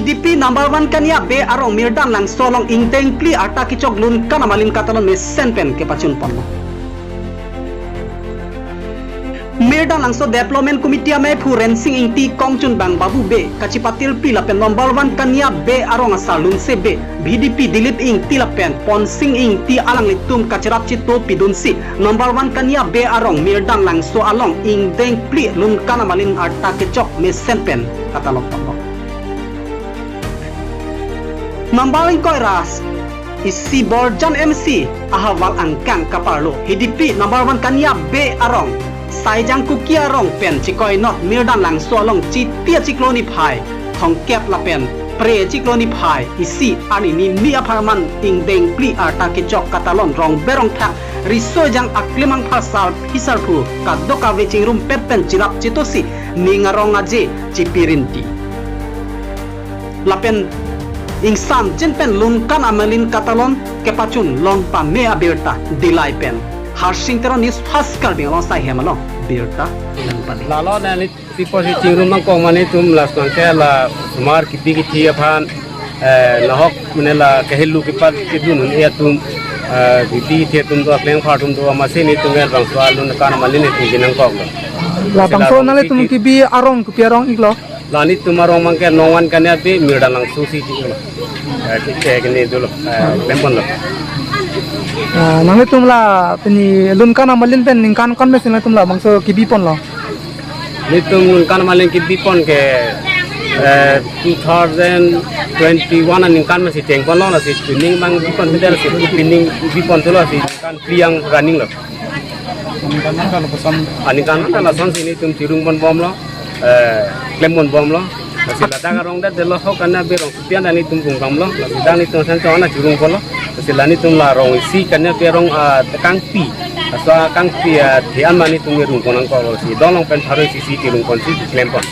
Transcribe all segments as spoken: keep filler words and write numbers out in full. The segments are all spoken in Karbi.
P D P number one Kania Bey arong Mirdan Langso along ingdeng phli arta kechok Lunkan Amalin katalon mesen pen kepachun ponlo. Mirdan Langso Development Committee ameiphu Rensing Ingti, kongchunbang Babu Bey, kachepatil phli lapen number one Kania Bey arong asar Lunse Bey, V D P Dilip Ingti lapen Ponsing Ingti alanglitum kacherap cheto pidunsi number one Kania Bey arong Mirdan Langso along ingdeng phli Lunkan Amalin arta kechok mesen pen katalon ponlo. Number ingkoi ra isi Borjan M C ahavar angkang kaparlo P D P number one Kania Bey arong Saijang Kuki arong pen chekoinot Mirdan Langso along Chiti achiklo niphai thomkep lapen Phre achiklo niphai isi arni nini apharman ingdeng phli arta kechok katalon rong berong thak riso ejang aklimang phasar phisarphu kadokave chingrumpet pen cherap chetosi ning arong aje chepirinti. Lapen ingsamjin pen Lunkan Amalin katalon kepachun lon pame abirta Dillai pen Harsing Teron, News Fast Karbi Anglong, sai hem along birta nangpale. Lalo nangli tipo si chingrum nangkok mane tum las nangke la sumar kipi kithi aphan, eh, nahok mane la kehelu kipat kidun un e atum, eh, kipi kithi atum do, akleng phar atum do, amatsi netum el bangso alun kan mane netum binang kok lo. Labangso nanglitum kibi arong, kipi arong iklo? La netum arong mangke number one Kania Bey Mirdan Langso si iklo. Eh, kike kene dolo, eh, klem ponlo. Ah, nanglitum la pini Lunkan Amalin pen ningkan kon mesen nanglitum labangso kibi ponlo? Netum Lunkan Amalin kibi pon ke, eh, two thousand twenty-one aningkan masi cheng ponlo, lasi pining bang bi pon bidar si pining bi pon tulo si ningkan phli ang running lo. Aningkan kan lason si netum chirung pon bomlo, eh, klem pon bomlo. Lasi ladak arong det delo hok Kania Bey arong supian netum kung kamlo. Lasi dak netum san chona chirung ponlo. Lasi la netum la arong isi Kania Bey arong, ah, kangpi. Asa kangpi, ah, thian mane netum rung pon nangkok lo, si dolong pen pharo isi si chirung ponsi klem pon.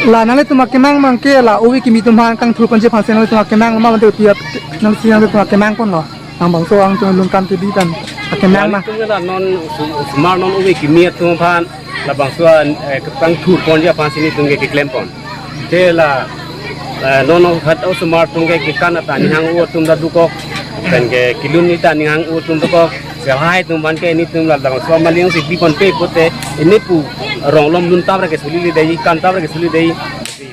La nanglitum akemang mangke la ove kimi atum aphan kangthur ponji aphansi nanglitum akemang ma mate pi nangsi nanglitum akemang ponlo. Nang bangso alangtum Lunkan kibi pen akemang ma. Netum la non su-, sumar non ove kimi atum aphan labangso, eh, kepangthur ponji aphansi netum ke keklem pon. Te la, eh, non non hat osomar atum ke kekan ata ninghang-o atum ta dokok. Pen ke kelun ta ninghang-o atum dokok. Sehai atum aphan ke netum la labangso Amalin si bi ponpe pute, ne pu arong along lun tap ra ke suli le dei, kan tap ra ke suli dei.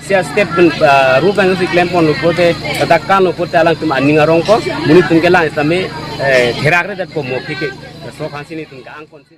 Si step pen, ah, ru bang si klem ponlo pute, ladak kanlo pute alangtum aning arong ko, monit atum ke lang sitame, eh, therak re dat ko mo kike. So aphansi netum ke-ang ponsi.